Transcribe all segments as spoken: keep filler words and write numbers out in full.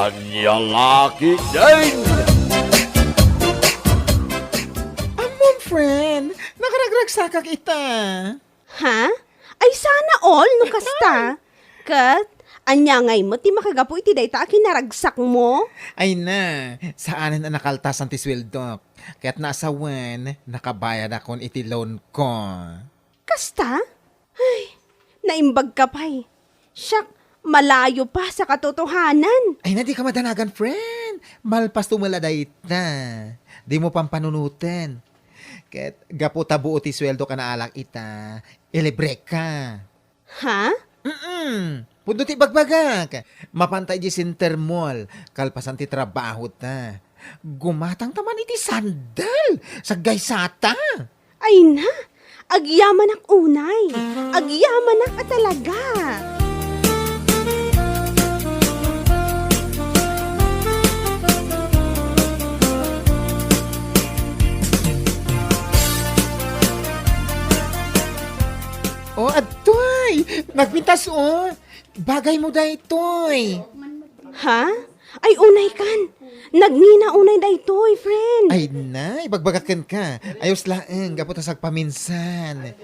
Ania la ketdin? Ammom, friend, nakaragragsakak ita. Ha? Ay, sana all no kasta. Ket, ania ngay met ti makagapu iti dayta a kinaragsakmo? Ay na, saanen a nakaltasan ti sueldok. Ket nasawen, nakabayadakon iti loan ko. Kasta? Ay, naimbag ka pay. Siak, malayo pa sa katotohanan. Ay na, di ka madanagan, friend. Malpas to met la dayta. Di mo pampanunoten. Ket gapu ta buo ti sueldo ka naalak ita, ilibre ka. Ha? Mm-mm. Pudno ti bagbagak. Mapanta idiay Center Mall, kalpasan ti trabaho ta. Gumatang ta man iti sandal. Saggaysa ta. Ay na, agyamanak unay. Agyamanak a talaga. O, adtoy! Nagpintas, o! Bagay mo daytoy! Ha? Ay, unay kan! Nagngina unay daytoy, friend! Ay na, ibagbagak kenka. Ayos laeng, gapu ta sagpaminsan.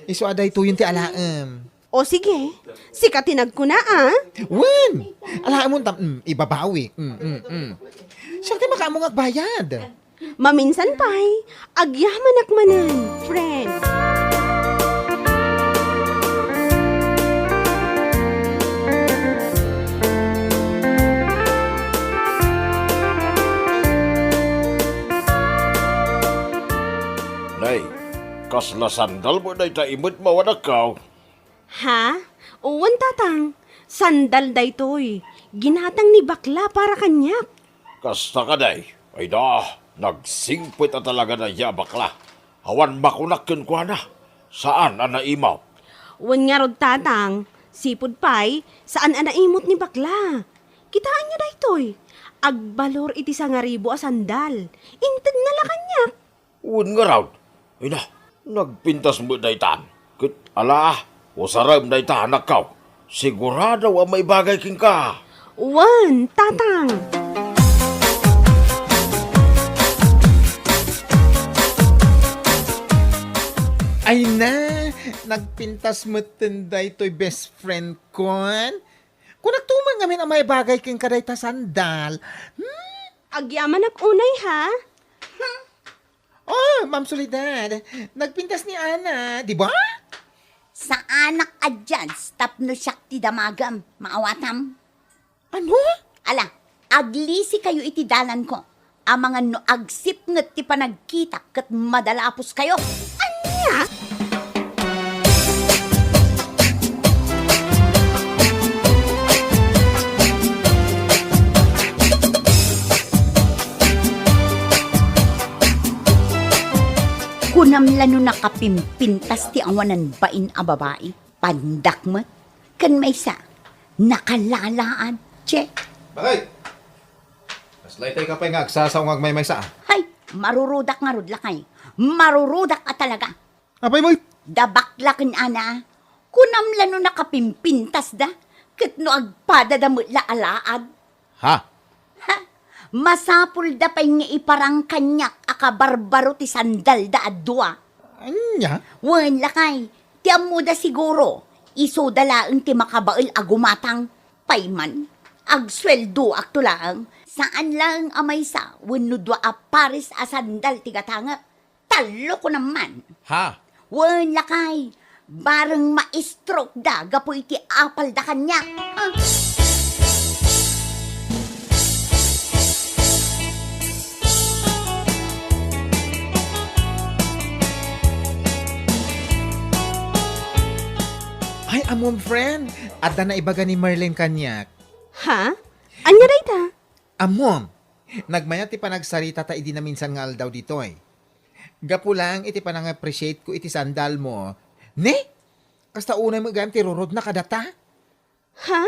Isu a daytoyen ti alaem. O sige, sika ti nagkuna, a? Wen! Alaemon ta, mm, ibabawik. Mm, mm, mm. Siak ti makaammo nga agbayad. Maminsan pay, agyamanak manen, friend. Nay, kasla sandal met dayta imed mawadakkaw? Ha? Wen, tatang. Sandal daytoy. Ginatang ni bakla para kaniak. Kasta kadi? Ay da, nagsingpet a talaga dayta a bakla. Awan makunak kenkuana. Saan a naimut. Wen ngarud, tatang. Sipud pay, saan a naimut ni bakla. Kitaenyo daytoy. Agbalor iti sangaribu a sandal. Intedna la kaniak. Wen ngarud, ay na, nagpintas met daytan. Ket ala, usarem dayta, anakko. Sigurado a maibagay kenka. Wen, tatang. Ay na, nagpintas metten daytoy best friend kon. Kunak to man ngamin a maibagay kenka dayta sandal. Hmm? Agyamanak unay, ha? Oh, Ma'am Soledad, nagpintas ni Ana, di ba? Saanak a chance tapno siak ti damagem, maawatam. Ano? Ala, aglisi kayo iti dalan ko. Amangan no agsipnget ti panagkitak ket madalapos kayo. Ania? Kunam la no nakapimpintas ti awanan bain a babai. Pandak met. Ken maysa, nakalalaad. Che. Bakit? Kasla itay ka pay nga agsasao nga agmaymaysa, a? Hay, marurudak ngarud, lakay. Marurudak a talaga. Apay mo? Dabak la ken Ana. Kunam la no nakapimpintasda, ket no agpadada met la alaad. Ha? Ha? Masapulda pay nga iparang kaniak a kabarbaro ti sandalda a dua. Ania? Wen, lakay, ti ammoda siguro, isuda laeng ti makabael a gumatang. Pay man, agsueldoakto laeng. Saan laeng a maysa wenno dua a pares a sandal ti gatangek. Tallo ko naman. Ha? Wen, lakay, bareng ma-stroke da gapu iti apalda kaniak. Ah. Ay, ammom, friend, adda naibaga ni Marlene kaniak. Ha? Ania dayta? Ammom, nagmayat ti panagsarita ta idi naminsan nga aldaw ditoy. Gapu laeng iti panang-appreciate ko iti sandal mo. Ne? Kasta unay met gayam ti rurodna kadata? Ha?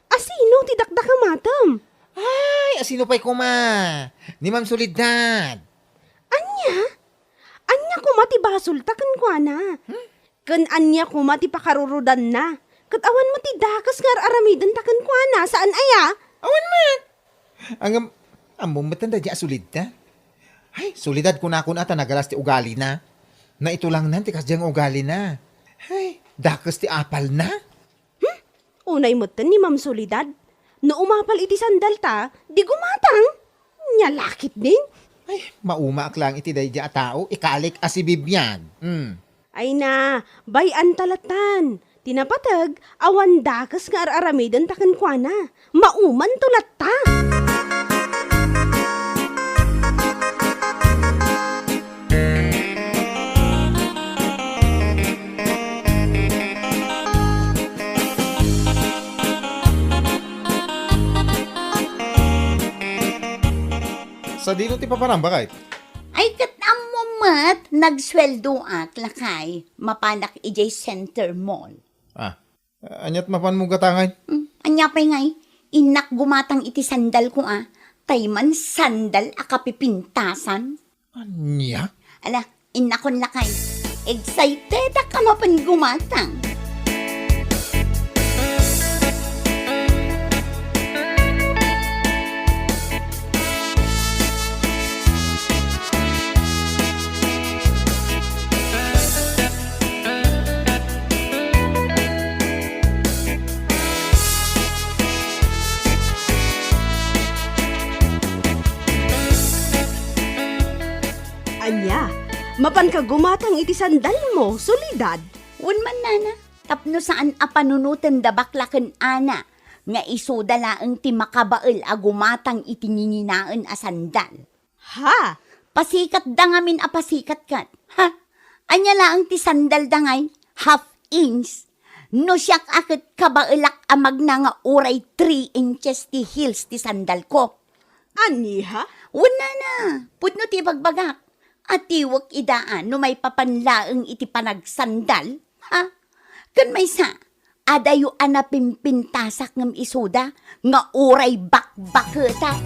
Asino ti dakdakamatem? Ay, asino pay koma? Ni Ma'am Soledad. Ania? Ania koma ti basolta kenkuana? Hmm? Ken ania koma ti pakarurodanna? Ket awan met ti dakes nga ar-aramidenta kenkuana, saan aya? Awan met. Ngem, ammom met daydiay a Soledad? Ay, Soledad kunakon a ta nagalas ti ugalina. Naitulangnan ti kasdiay nga ugalina. Ay, dakes ti apalna. Hmm? Unay metten ni Ma'am Soledad. No umapal iti sandalta, di gumatang. Nia la ketdin. Ay, maumaak laeng iti daydiay a tao, ikalik a sibibiag. Hmm. Ay na, bay-anta lattan. Ti napateg, awan dakes nga ar-aramidenta kenkuana. Maumanto latta. Sadino ti papanam, baket? Ay, ket ammo met, nagsueldoak, lakay. Mapanak idiay Center Mall. Ah, aniat mapanmo gatangay? Hmm, ania pay ngay? Innak gumatang iti sandalko, a. Tay man sandal a kapipintasan. Ania? Ala, innakon lakay. Excitedak a mapan gumatang. Ania, mapanka gumatang iti sandalmo, Soledad? Wen man, nana, tapno saan a panunoten da bakla ken Ana, nga isuda laeng ti makabael a gumatang iti nginginaen a sandal. Ha? Pasikatda ngamin a pasikat ket. Ha? Ania laeng ti sandalda ngay? Half inch? No siak a ket kabaelak a magna nga uray three inches ti heels ti sandalko. Ania? Wen, nana, pudno ti ibagbagak. Atiwek ida a no maipapan laeng iti panagsandal. Ha? Ken maysa, adayo a napimpintasak ngem isuda nga uray bakbaketan.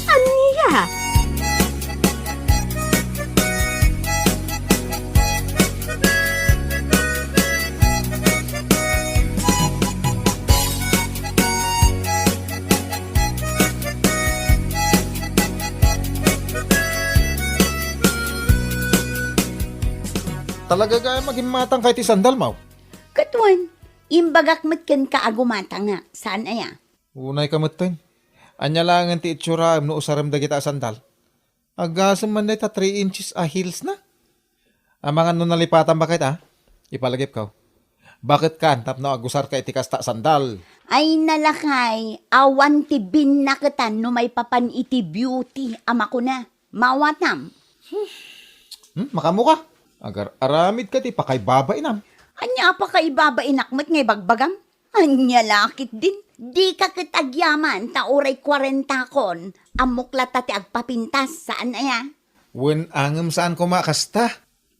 Ania? Talaga gayam a gimmatangka iti sandalmo? Ket wen, imbagak met kenka a gumatangak, saan aya? Unayka metten. Ania laengen ti itsuram no usarem dagita a sandal? Aggasem man dayta three inches a heelsna. Amangan no nalipatan, baket, a? Ipalagipko. Baketkan tapno agusarka iti kasta a sandal? Ay, nalakay, awan ti binnaketan no maipapan iti beauty a makuna. Mawatam. Hmm, makaammoka. Agar-aramidka ti pakaibabainam. Ania a pakaibabainak met nga ibagbagam? Ania la ketdin? Dika ket agyaman ta uray kuarentakon, ammok latta ti agpapintas, saan aya? Wen, ngem saan koma a kasta.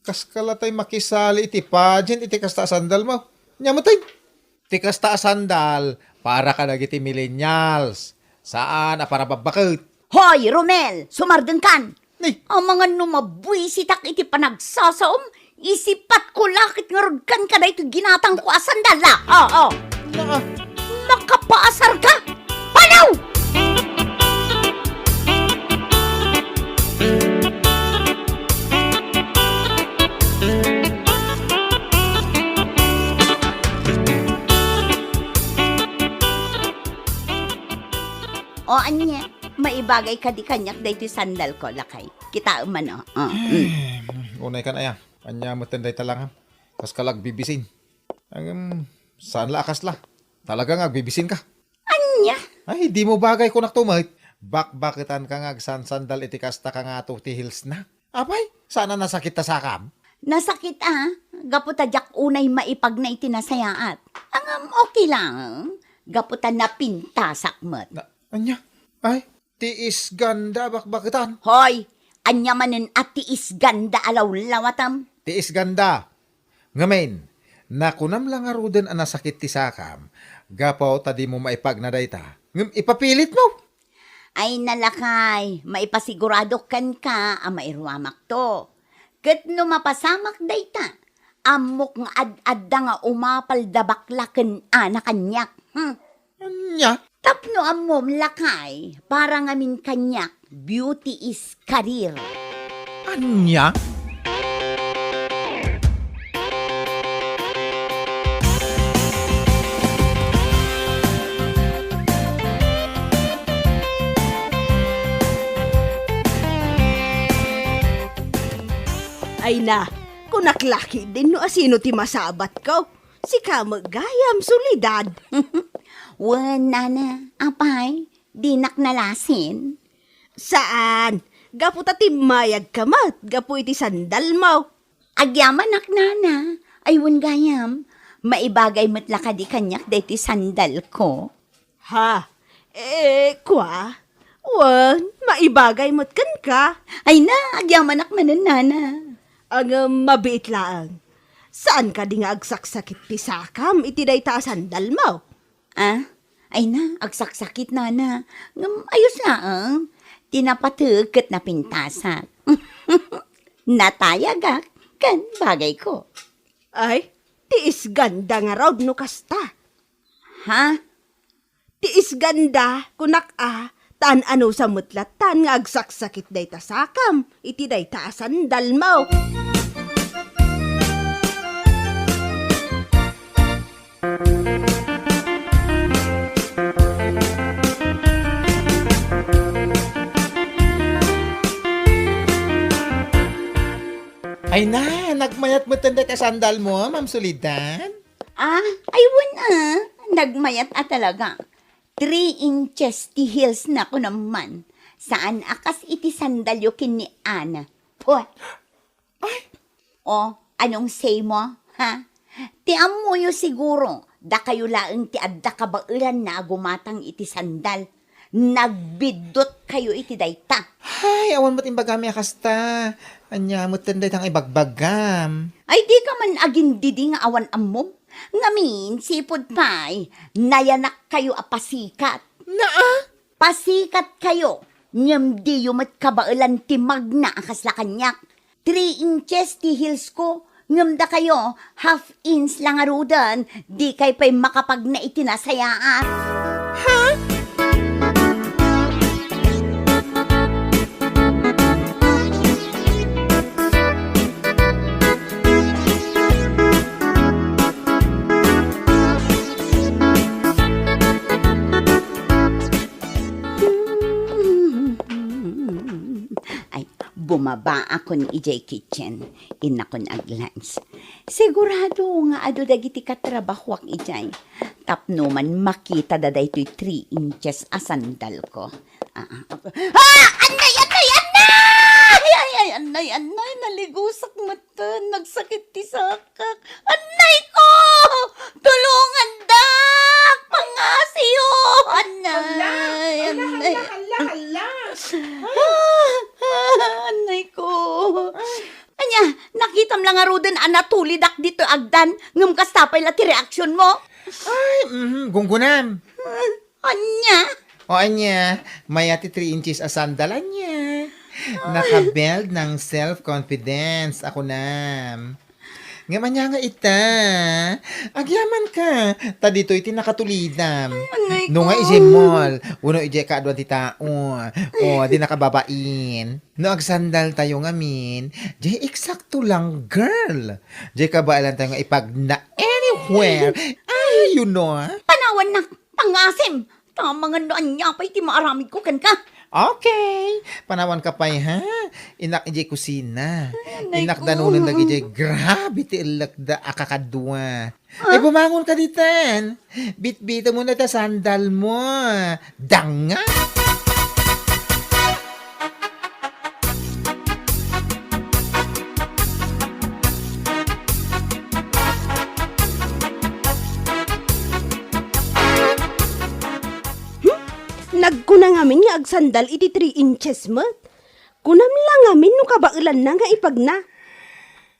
Kaska latay makisali iti pageant iti kasta a sandalmo. Ania metten? Ti kasta a sandal, para kadagiti millennials. Saan a para babbaket. Hoy, Romel! Sumardengkan! Ni? Amangan no mabuisitak iti panagsasaom, isipatko la ket ngarud kenka daytoy ginatangko a sandal, a! Oo! Naa. Makapaasarka! Panaw! O ania, maibagay kadi kaniak daytoy sandalko, lakay? Kitaem man, o. O, mm. Ay, unaykan aya. Ania metten dayta langam? Kaska la agbibisin. Ngem, saan la a kasla. Talaga nga agbibisinka. Ania? Ay, dimo bagay kunakto met. Bakbaketanka nga agsansandal iti kastaka ngato ti heelsna. Apay, saan a nasakit ta sakam? Nasakit a, gapu ta diak unay maipagna iti nasayaat. Ngem okay lang, gapu ta napintasak met. Na, ania? Ay, tiis ganda a bakbaketan. Hoy, ania manen a tiis ganda a lawlawatam? Tiis ganda. Ngamin, nakunam la ngaruden a nasakit ti sakam, gapu ta dimo maipagna dayta, ngem ipapilitmo. Ay, nalakay, maipasigurado kenka a mairuamakto. Ket no mapasamak dayta, ammok nga ad-adda nga umapal da bakla ken Ana kaniak. Hmm. Ania? Tapno ammom, lakay, para ngamin kaniak, beauty is career. Ania? Ay na, kunak la ketdin no asino ti masabatko. Sika met gayam, Soledad. Wen, nana, apay, dinak nalasin? Saan, gapu ta timmayagka met gapu iti sandalmo. Agyamanak, nana, ay wen gayam, maibagay met la kadi kaniak daytoy sandalko? Ha? Eh, kua? Wen, maibagay met kenka. Ay na, agyamanak manen, nana. Ngem mabiit laeng. Saan kadi nga agsaksakit ti sakam iti dayta a sandalmo? Ah? Ay na, agsaksakit, nana. Ngem ayos laeng. Ti napateg ket napintasak. Natayagak ken bagayko. Ay, ti isganda ngarud no kasta. Ha? Ti isganda, kunak a, ta an-anusam met lattan nga agsaksakit dayta sakam iti dayta a sandalmo. Ay na, nagmayat metten dayta sandalmo, Ma'am Soledad? Ah, ay wen a, nagmayat a talaga. Three inches ti heels na kunam man. Saan a kas iti sandalyo ken ni Ana. Puh! Ay! O, anong say mo, ha? Ti ammoyo siguro, dakayo laeng ti adda kabaelanna a gumatang iti sandal. Nagbiddutkayo iti dayta. Ay, awan met imbagami a kasta. Ania metten dayta nga ibagbagam? Ay, dika man agindidi nga awan ammom. Ngamin, sipud pay, nayanakkayo a pasikat. Naa? Pasikatkayo, ngem diyo met kabaelan ti magna a kasla kaniak. Three inches ti heels ko, ngem dakayo, half inch la ngaruden, dikay pay makapagna iti nasayaat. Ha? Ay, bumabaakon idiay kitchen. Innakon ag-lunch. Sigurado nga adu dagiti katrabahoak idiay. Tapno man makitada daytoy three inches a sandalko. Ah, ah, ah, ah, annay, annay, annay! Ay, ay, annay, annay, naligusak met. Tan, nagsakit ti sakak. Annay ko! Tulongandak! Pangasiyo! Annay, annay. Hala, hala, hala, hala. Ah, annay ko. Ania, nakitam la ngaruden a natulidak ditoy agdan, ngem kasta pay la ti reaksionmo? Ay, mhm, gunggonam. Ania? O ania, mayat ti three inches a sandal, ania? Naka-build ng self-confidence, a kunam. Ngem ania nga ita? Agyamanka, ta ditoy ti nakatulidam. Ay, annay ko. No nga idiay mall, wenno idiay kaaduan ti tao, o di nakababain. No agsandaltayo ngamin, diay eksakto lang, girl. Diay kabaelantayo nga ipagna anywhere. Ay, you know. Panawannak, pangasim. Tamangan no ania pay ti maaramidko kenka. Okay. Panawanka pay, ha? Innak idiay kusina. Ay, annay ko. Innak danunen dagidiay grabe ti ellekda a kakadua. Ay, bumangonka ditan. Bitbitemon dayta sandalmo. Danga! Hmm? Nagkuna ngamin nga agsandal iti three inches met. Kunam la ngamin no kabaelanna nga ipagna.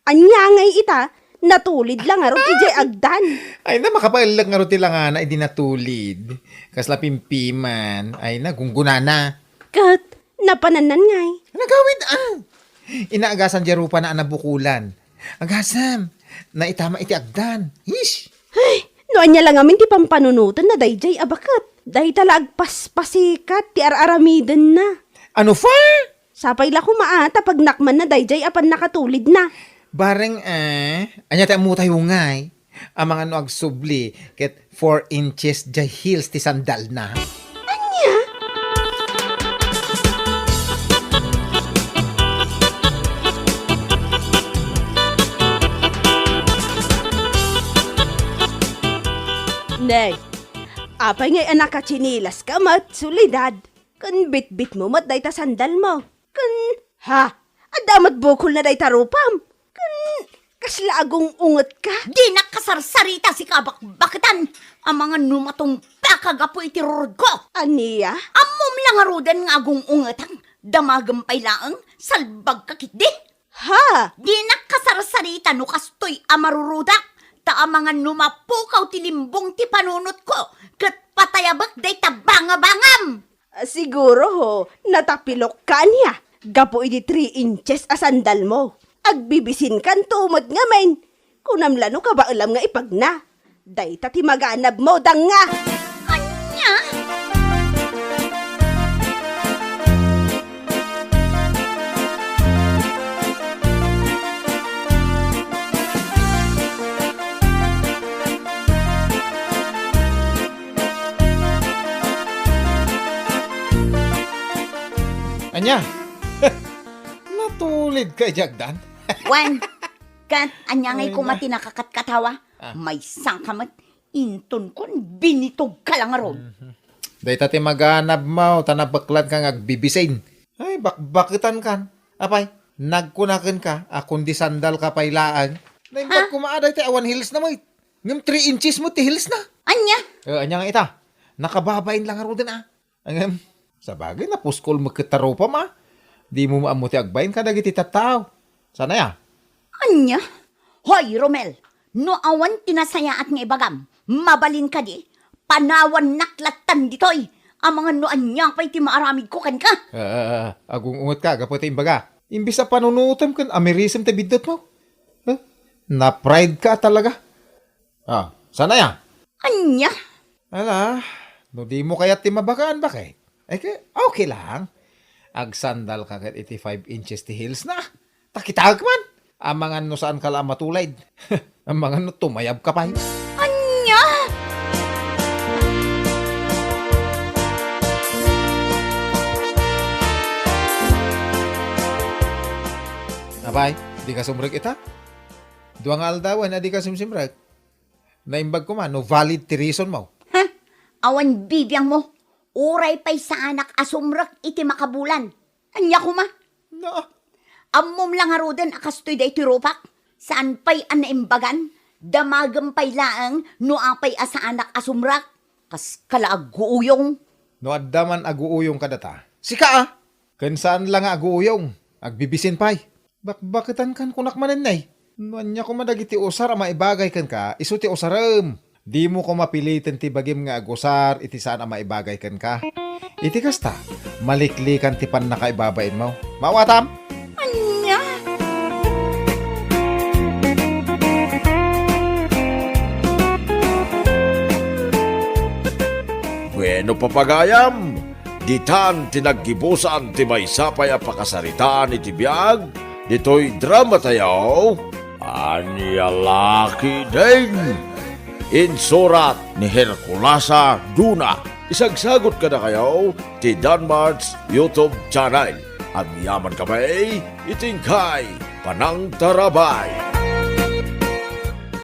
Ania ngay ita, natulid la ngarud idiay agdan. Ay na, makapaellek ngarud ti langana idi natulid. Kasla pimpiman. Ay na, gunggonana. Ket, napanannan ngay. Nagawid, ah! Inagasan diay rupana a nabukolan. Agasem, naitama iti agdan. Ish! Ay, no ania la ngamin ti pampanunotenna daydiay a baket. Dayta la agpaspasikat ti ar-aramidenna. Ano pa? Sapay la koma a ta pagnakmanna daydiay a pannakatulidna. Bareng, eh, ania ti ammo tayo ngay? Amangan no agsubli ket four inches diay heels ti sandalna. Ania? Nay, apay ngay a nakatsinilaska met, Soledad? Ken bitbitmo met dayta sandalmo. Ken, ha? Adda met bukolna dayta rupam. Ken, kasla agung-ungetka? Dinak kasarsarita, sika a bakbaketan. Amangan no matungpaka gapu iti rurudko. Ania? Ammom la ngaruden nga agung-ungetak. Damagem pay laeng, salbagka ketdi. Ha? Dinak kasarsarita no kastoy a marurudak, ta amangan no mapukaw ti limbong ti panunotko, ket patayabek dayta bangabangam. Ah, siguro, ho, natapilokka ania, gapu iti three inches a sandalmo. Agbibisinkanto met ngamin. Kunam la no kabaelam nga ipagna. Dayta ti maganabmo, danga! Ania? Ania? Natulidka idiay agdan? Wen, ket ania ngay koma ti nakakatkatawa? Ah. Maysanka met, intonkon, binitogka la ngarud. Mhm. Dayta ti maganabmo, ta nabekladka nga agbibisin. Ay, bakbaketankan. Apay, nagkuna kenka a kundi sandalka pay laeng. Naimbag koma a dayta awan heelsna met. Ngem three inches met ti heelsna. Ania? Eh, ania nga ita? Nakababain la ngaruden a. Ngem, sabagay, napuskol met ket ta rupam a. Dimo ammo ti agbain kadagiti tattao. Saan aya? Ania? Hoy, Romel, no awan ti nasayaat nga ibagam, mabalin kadi, panawannak lattan ditoy. Amangan no ania pay ti maaramidko kenka. Ah, ah, ah, agung-ungetka gapu iti imbaga. Imbes a panunotem ken amirisem ti biddutmo. Eh, na-pride ka talaga. Ah, saan aya? Ania? Ala, no dimo kayat ti mabagaan, baket? Ay, ke-, okay lang. Agsandalka ket iti five inches ti heelsna. Ta kitaek man. Amangan no saanka la a matulid. Amangan no tumayabka pay. Ania? Apay, dika sumrek ita? Dua nga aldawen a dika simsimrek. Naimbag koma no valid ti reasonmo. Ha? Awan bibiangmo. Uray pay saanak a sumrek iti makabulan. Ania koma? Na. Ammom la ngaruden a kastoy daytoy rupak. Saan pay a naimbagan? Damagem pay laeng no apay a saanak a sumrek. Kaska la aguuyong. No adda man aguuyong kadata, sika a. Ken saan la nga aguuyong, agbibisin pay. Bakbaketankan kunak manen, nay. No ania koma dagiti usar a maibagay kenka, isu ti usarem. Dimo koma piliten ti bagim nga agusar iti saan a maibagay kenka. Iti kasta, maliklikan ti pannakaibabainmo. Maawatam? Ania? Bueno, papagayam, ditan ti naggibusan ti maysa pay a pakasaritaan iti biag ditoy dramatayo, Ania La Ketdin. Insurat ni Herculasa Duna. Isagsagut kadakayo ti Danmart's YouTube channel. Agyaman kami iti inkay panangtarabay.